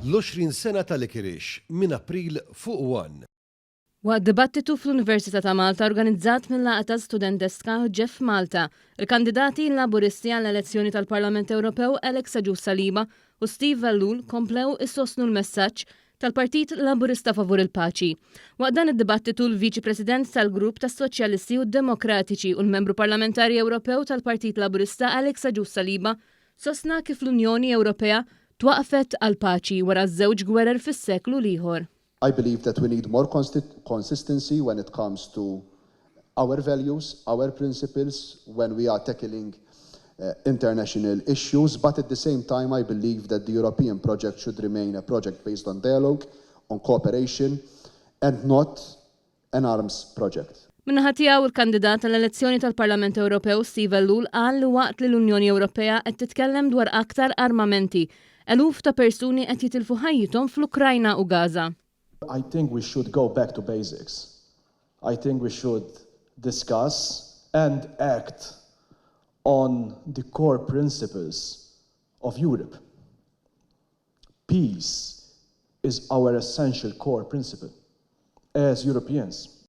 L-20 sena ta' Licorice minn April fuq One. Waqt dibattitu fl-Università ta' Malta organizzat mill-Għaqda Studenteska Ġeff Malta, il-kandidati Laburisti għall-elezzjoni tal-Parlament Ewropew Alex Agius Saliba u Steve Ellul komplew isostnu l-messaġġ tal-Partit Laburista favur il-paċi. Waqt dan id-dibattitu l-Viċi President tal-Grupp tas-Soċjalisti u d-Demokratiċi u l-Membru Parlamentari Ewropew tal-Partit Laburista Alex Agius Saliba sostna kif l-Unjoni Ewropea twaqqfet għall-paċi wara ż-żewġ gwerer fis-seklu l-ieħor. I believe that we need more consistency when it comes to our values, our principles when we are tackling international issues, but at the same time I believe that the European project should remain a project based on dialogue, on cooperation and not an arms project. Min-naħa tiegħu il-kandidat għall-elezzjoni tal-Parlament Ewropew Steve Ellul qal li waqt li l-Unjoni Ewropea qed titkellem dwar aktar armamenti, eluf ta' persuni qed jitilfu ħajjithom fl-Ukrajna u Gaza. I think we should go back to basics. I think we should discuss and act on the core principles of Europe. Peace is our essential core principle as Europeans.